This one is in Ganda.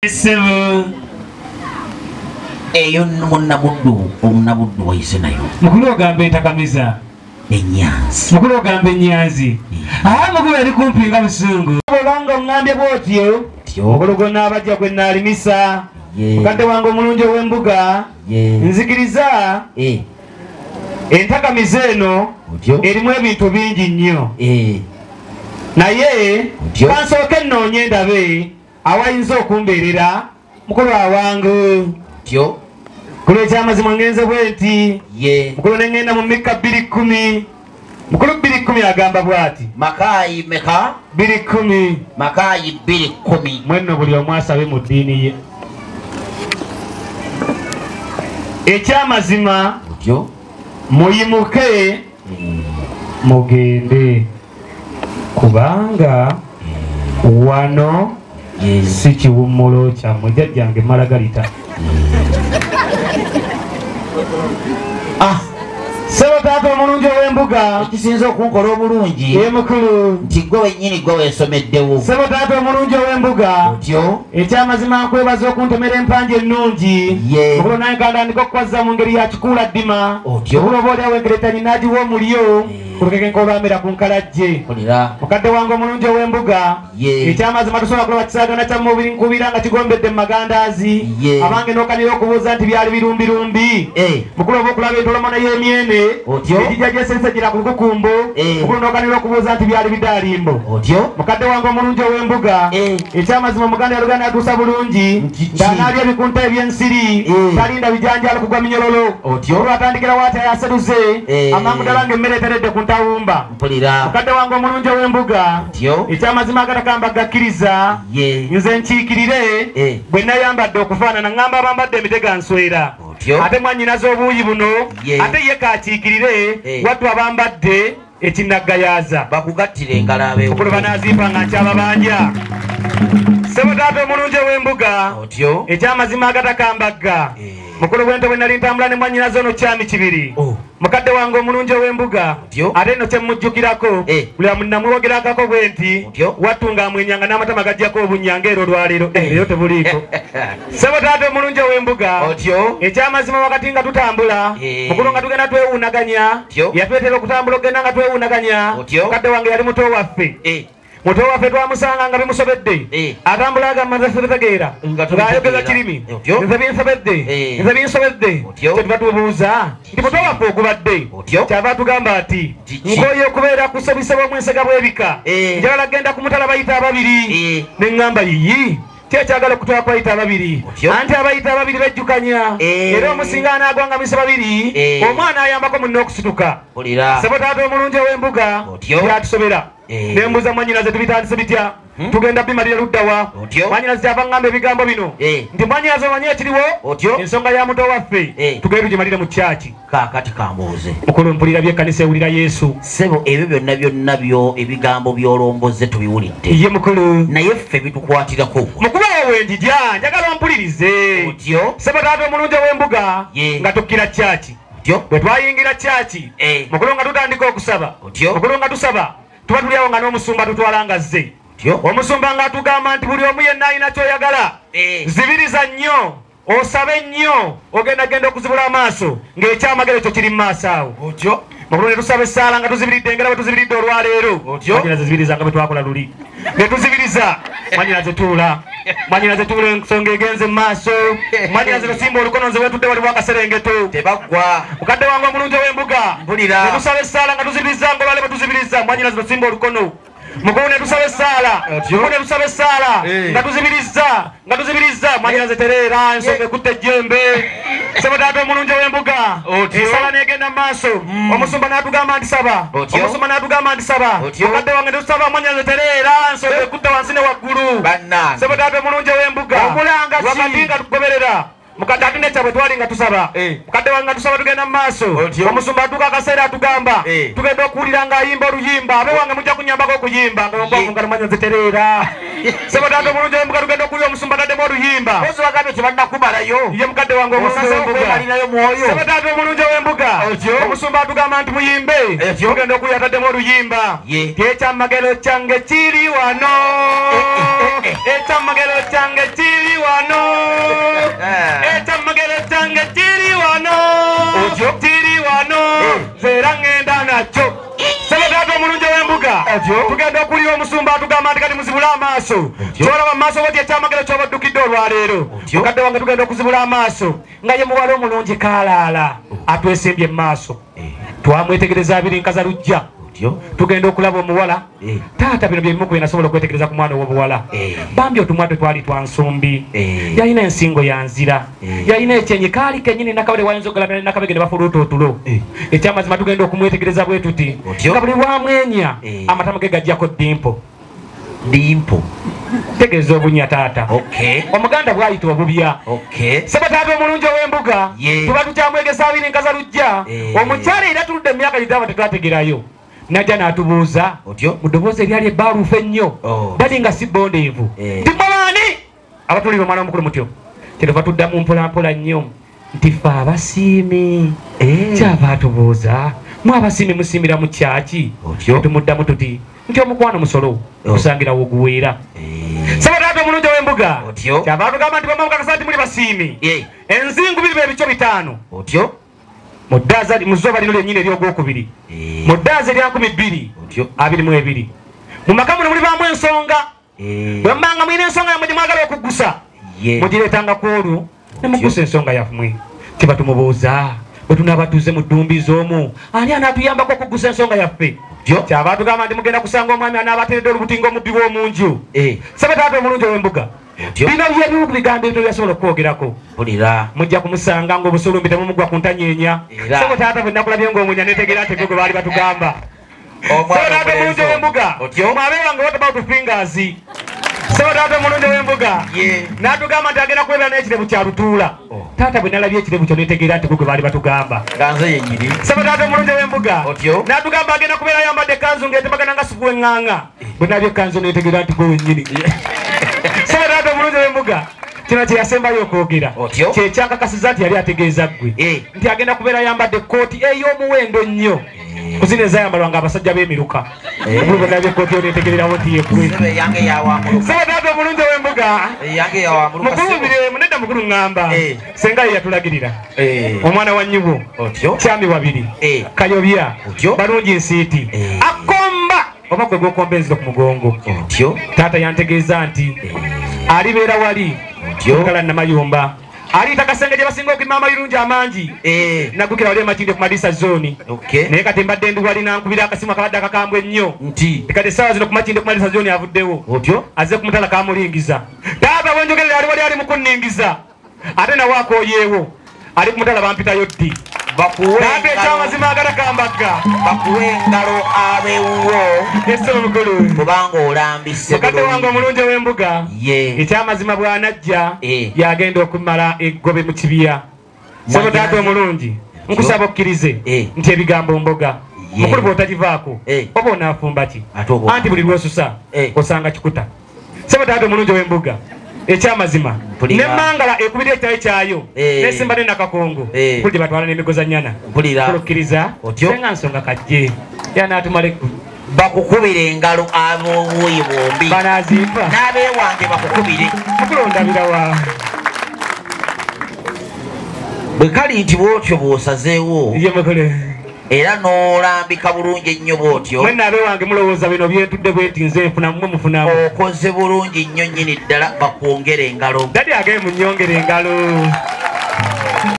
Sebo eyo munnabuddu omunnabuddu wayise nayo mukulu ogamba entakamiza ennyanzi mukulu ogamba ennyanzi mukulu eri kumpi nga busungu obanga oŋŋambye bw'otyo mukulu gw'onaabajja gwe naalimisa mukadde wange omulungi ow'embuga nzikiriza entakamiza eno erimu ebintu bingi nnyo naye kansooke nnoonye ndabe awayinza okumbeerera mukulu awange mukulu ekyamazima ngenze bwe nti mukulu ne ŋŋenda mu Mikka 2:10 mukulu 2:10 agamba bw'ati Makayi meka 2:10 Makayi 2:10 mwenno buli omu asabe mu ddiini ye ekyamazima muyimuke mugende kubanga wano si kiwummulo kyammwe jjajjange Malagalita. Ssebo taata omulungi ow'embuga ekisinza okunkola obulungi ye mukulu nti gwe wennyini gwe weesomeddewo. Ssebo taata omulungi ow'embuga ekyamazima nkwebaza okuntomera empanja ennungi mukulu nange kandandika okukwazza mu ngeri ya kikuula ddima mukulu oba oliawo engeretanyi n'agiwa omulyo kulukeke nkolwamera ku nkalajje mukadde wange omulungi ow'embuga ekyamazima tusobola kulaba kisaagana kya mubiri nkubira nga kigombedde mu magandaazi abange n'okanira okubuuza nti byali birumbirumbi mukulu oba okulaba entolomano y'emyene egijja gyesensegira ku lukukumbo mukulu n'okanira okubuuza nti byali bidaalimbo mukadde wange omulungi ow'embuga ekyamazima omuganda yaluganda yatuusa bulungi ng'anaalya ebikunta eby'ensiri talinda bijanjaalo kugwa minyololo mukulu atandikira waati ayaseruze amangu ddala ng'emmere eteredde ku ntawumba mukadde wange omulungi ow'embuga ekyamazima agatakamba gakkiriza nze nkiikirire bwe nayambadde okufaanana ŋŋamba abambadde emitega nswera ate mwannyinaze obuuyi buno ate ye kakiikirire wattu abambadde ekinnagayaaza bakugattire engalabe mukulu banaaziipa nga nkyababanja. Ssebo taata omulungi ow'embuga ekyamazima agatakambagga mukulu bwento bwe nali ntambula ne mwannyinaze ono kyami kibiri mukadde wange omulungi ow'embuga ate nno kye mmujjukirako buli namwogerako bwe nti wattu ng'amwenyanga n'amatama gajjako obunnya ng'era olwaleero leero tebuliiko. Ssebo taata omulungi ow'embuga ekyamazima wakati nga tutambula mukulu nga tugenda twewuunaganya yatwetera okutambula okugenda nga twewuunaganya mukadde wange yali muto waffe muto waffe twamusanga nga bimusobedde atambula agamba nze sibitegeera ng'ayogeza kirimi nze binsobedde nze binsobedde kyetuva tubuuza nti muto waffe ogubadde kyava atugamba ati nkooye okubeera ku sobisebwa omwensega bw'ebika njagala genda ku mutala bayita ababiri ne ŋŋamba yiyi kyekyagala okutwala kubayita ababiri anti abayita ababiri bejjukanya era omusinga anaagwa nga mise babiri omwana ayambako munne okusituka. Ssebo taata omulungi ow'embuga byatusobera nembuuza mwannyinaze tubitandise bitya tugenda bimalira luddawa mwannyinaze kyava ŋŋamba ebigambo bino nti mwannyinaze omanyi ekiriwo ensonga ya muto waffe tugende tugimalire mu kyaki. Kaakati kambuuze mukulu mpulira by'ekkanisa ewulira Yesu. Ssebo ebyo byonna byonna byo ebigambo by'olomboze tubiwulidde ye mukulu naye ffe bitukwatirako mukulu awo wenjija njagala ompulirize. Ssebo taata omulungi ow'embuga nga tukkira kyaki bwe twayingira kyaki mukulu nga tutandika okusaba mukulu nga tusaba tuba tuli awo nga n'omusumba tutwala nga azze omusumba ng'atugamba nti buli omu yenna alina ky'oyagala zibiriza nnyo osabe nnyo ogendagenda okuzibula amaaso ng'ekyamagero ekyo kiri mu maaso awo mukulu ne tusaba essaala nga tuzibiridde engala bwe tuzibiridde olwaleero mwannyinaze zibiriza nga bwe twakola luli ne tuzibiriza mwannyinaze tuula mwannyinaze tuula ensonga egenze mu maaso mwannyinaze tusimba olukono nze wetudde waliwo akaserengeto tebaggwa mukadde wange omulungi ow'embuga ne tusaba essaala nga tuzibiriza ng'olwaleero bwe tuzibiriza mwannyinaze tusimba olukono mukulu ne tusaba essaala mukulu ne tusaba essaala nga tuzibiriza nga tuzibiriza mwannyinaze tereera ensonga ekutte ejjembe. Ssebo taata omulungi ow'embuga essaala n'egenda mu maaso omusumba n'atugamba nti saba omusumba n'atugamba nti saba mukadde wange netusaba mwannyinaze tereera ensonga ekutte wansi ne waggulu. Ssebo taata omulungi ow'embuga wakati nga tugoberera Mukadde ate nekyabwe twali nga tusaba. Mukadde wange nga tusaba tugenda mu maaso. Omusumba atuuka akaseera atugamba tugenda okuwulira ng'ayimba oluyimba. Abe wange mujja kunyambako okuyimba nga ngalo manya nzitereera. Sebo taata omulungi ow'embuga tugenda okuwulira omusumba ataddemu oluyimba. Ozi wagambye tebannakumalayo. Ye mukadde wange omulungi ow'embuga. Sebo taata omulungi ow'embuga. Omusumba atugamba nti muyimbe. Tugenda okuwulira ataddemu oluyimba. Ekyamagero kyange kiri wano. Ekyamagero kyange kiri wano. Ekyamagero kyange kiri wano. Kiri wano. Nze ngenda nakyo. Sebo taata omulungi ow'embuga. Tugenda okuwulira omusumba atugamba nti kati muzibule amaaso. Kyolaba mu maaso bw'oti ekyamagero ky'obaddukidde olwaleero. Mukadde wange tugenda okuzibula amaaso nga ye muwala omulungi kaalaala atwesimbye mu maaso. Twamwetegereza abiri nkaza lujja. Tugenda okulaba omuwala. Taata bino bye bimu ku bye nasobola okwetegereza ku mwana ow'obuwala. Bambi otumwa twali twa nsumbi. Yalina ensingo ya nzira. Yalina ekyenyi kaali kennyini nakabale wayinza okugalamira nakabege ne bafuluuta otulo. Ekyamazima tugenda okumwetegereza bwe tuti nga buli lwamwenya amatama ge gajjako dimpo. Dimpo tegeeza obunya taata. Omuganda bw'ayita obubya. Sebo taata omulungi ow'embuga tuba tukyamwegesa abiri nkaza lujja. Omukyala era tuludde mu myaka gitaba tetwategerayo. Najja n'atubuuza mu ddoboozi eryali ebbaaluufu ennyo dali nga si bbondeevu nti mmwe baani abatuulira omwana omukulu mutyo. Kyetuva tuddamu mpolampola nnyo nti ffe abasiimi. Kyava atubuuza mwe abasiimi musiimira mu kyaki? Tumuddamu tuti nti omukwano musolo okusangirawo oguweera. Sebo taata omulungi ow'embuga kyava atugamba nti bwemukakasa nti muli basiimi enzingu biriba ebikyo 5 mu ddaaza mu zzooba lino lyennyini ery'ogwokubiri mu ddaaza erya 2022 mu maka muno mulibaamu ensonga. Bwe mubanga mulina ensonga yammwe gye mwagala okuggusa mugireetanga ku olwo ne muggusa ensonga yammwe. Kiba tumubuuza bwe tunaaba tuze mu ddumbi z'omu ani anaatuyambako okuggusa ensonga yaffe? Kyava atugamba nti mugenda kusanga omwami anaabateeredde olubuti ng'omubbi w'omunju. Sebo taata omulungi ow'embuga bino byebimu ku bigambo ebyo byasobola okwogerako. Mujja kumusanga ng'obusulumbi temumugwa ku ntanyeenya. Sebo taata bwe nakulabye ng'omwenya netegeera nti gwe baali batugamba. Sebo taata omulungi ow'embuga mwabe wange what about fingers? Sebo taata omulungi ow'embuga n'atugamba nti agenda kubeera n'ekirevu kya lutuula. Taata bwe nalabye ekirevu kyo netegeera nti gwe baali batugamba. Sebo taata omulungi ow'embuga n'atugamba agenda kubeera ayambadde ekkanzu ng'etemagana nga supu w'eŋŋaŋa. Bwe nalabye ekkanzu netegeera nti gwe wennyini. Sebo taata omulungi ow'embuga kino kye yasembayo okwogera kye kyakakasiza nti yali ategeeza ggwe nti agenda kubeera ayambadde ekkooti ey'omuwendo ennyo ku zino ezayambalwa nga abasajja b'emiruka. Mukulu bwe nalabye ekkooti yo netegererawo nti yeggwe. Sebo taata omulungi ow'embuga mukulu biremu nedda mukulu ŋŋamba senga ye yatulagirira omwana wa nnyubo kyami wabiri kayobya balungi nsiiti akomba oba gwe gwokomba enziro ku mugongo. Taata yantegeeza nti alibeera wali kala Namayumba aliita kasenge gye basinga okuyima amayirungi amangi nagukira wali emakinde ku Madisa zone. Naye kati mbadde ndi wali nankubira akasimu akabadde akakambwe ennyo kati essaawa zino ku Makinde ku Madisa zone avuddewo azze ku mutala kamulingiza. Taata bwenjogerera ali wali ali mu kunningiza ate nawe akooyeewo ali ku mutala bampitayo ddi. Taata ekyamazima agatakambagga bakuwe engalo abewuwo ese omukulu kubanga olambise mukadde wange omulungi ow'embuga. Ekyamazima bw'anajja yagenda okumala eggobe mu kibya. Sebo taata omulungi nkusaba okkirize nti ebigambo mboga. Mukulu bw'otagivaako oba onaafumba ki? Anti buli lw'osusa osanga kikuta. Sebo taata omulungi ow'embuga ekyamazima nemmangala ekubira ekitayi kyayo nesimba ne nakakongo kuli gye batwala n'emigoza nnyana. Kulokkiriza senga nsonga kajje yanaatumala bakukubira engalo ab'obuuyi bombi banazimba n'abeewange bakukubire. Mukulondabirawa bwe kali nti bw'otyo bw'osazeewo ye mukulu era n'olambika bulungi ennyo bw'otyo. Mwenna abeewange mulowooza bino byentudde bwenti nze nfuna mmwe mufunamu. Okoze bulungi nnyo nnyini ddala bakwongere engalo. Dadi agee munnyongere engalo.